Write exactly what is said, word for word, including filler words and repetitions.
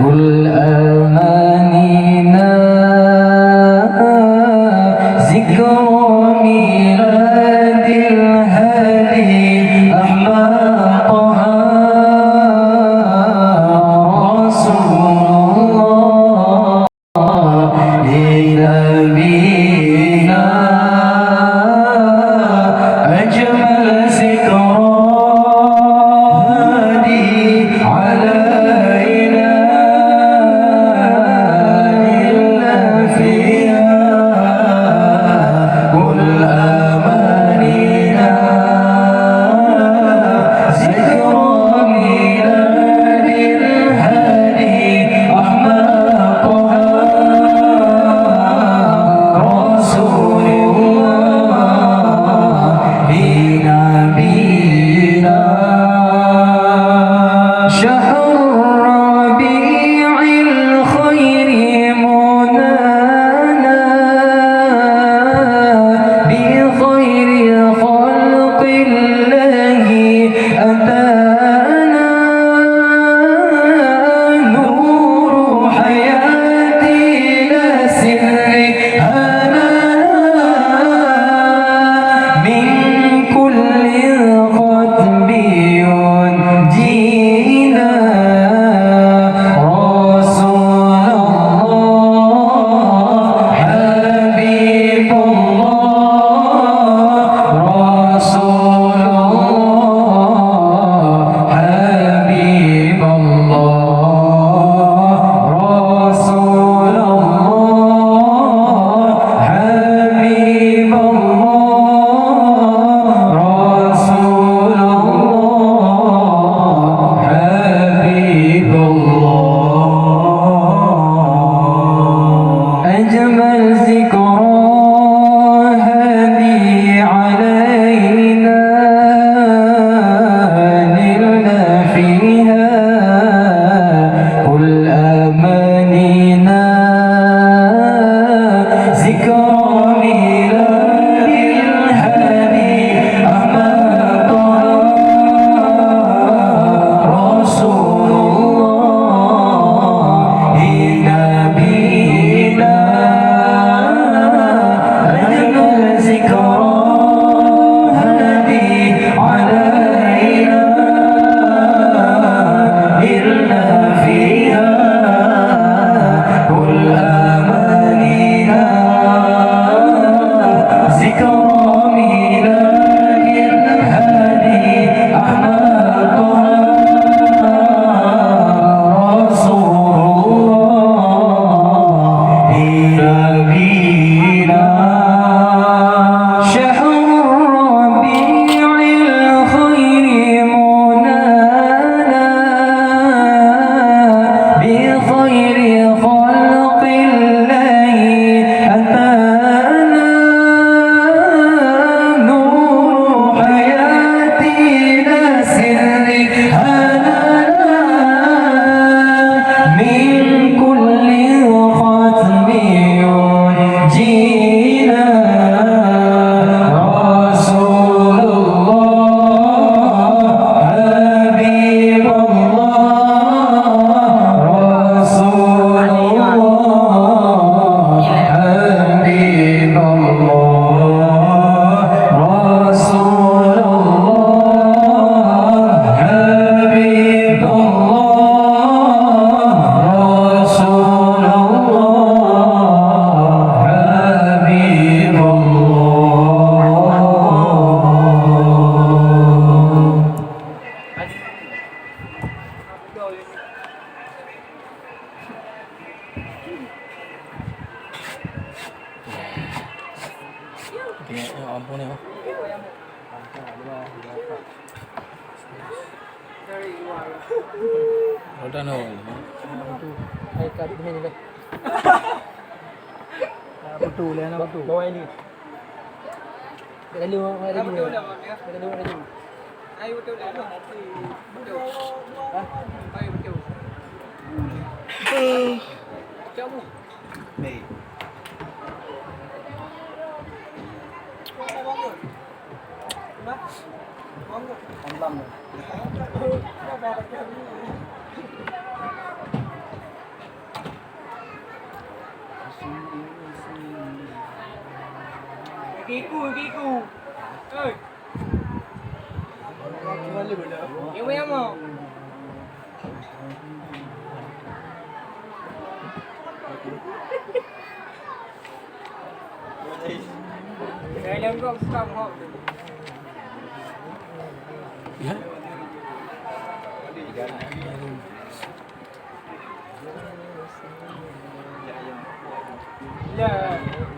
كل أمانينا ذكرى ميلاد الهادي أحمد طه رسول الله. لنبينا أجمل ذكرى هادي علينا إلا فيها كل أمانينا ذكرى ميلاد الهادي أحمد طه رسول الله نبينا. شهر ربيع الخير منانا بخير خلق الله أتانا. نور حياتنا سر هنانا من كل خطب ينجينا. رسول الله، حبيب الله، رسول الله، حبيب الله، رسول الله، حبيب الله، رسول الله، حبيب الله. أجمل ذكرى هادي علينا نلنا فيها كل أمانينا. ذكرى ميلاد الهادي أحمد طه رسول الله نبينا. أجمل ذكرى هادي علينا نلنا فيها كل أمانينا. ذكرى ميلاد الهادي أحمد طه رسول الله نبينا. شهر ربيع الخير منانا بخير خلق الله أتانا. نور حياتنا سر هنانا من كل خطب ينجينا. رسول الله، حبيب الله، رسول الله، حبيب الله، رسول الله، حبيب الله، رسول الله، حبيب الله. Oke, ya ampun ya. Roda no. Hai, kat sini ni, Bang. Betul, ya, betul. Bawa ini. Kat dalam, kat dalam. Kat dalam, kat dalam. Ayo, betul, betul. Betul. Hah? Ayo, betul. Betul. Nih. Giku. Oi. Ewe amo. Dalam kok stop kok. Ya. Ya.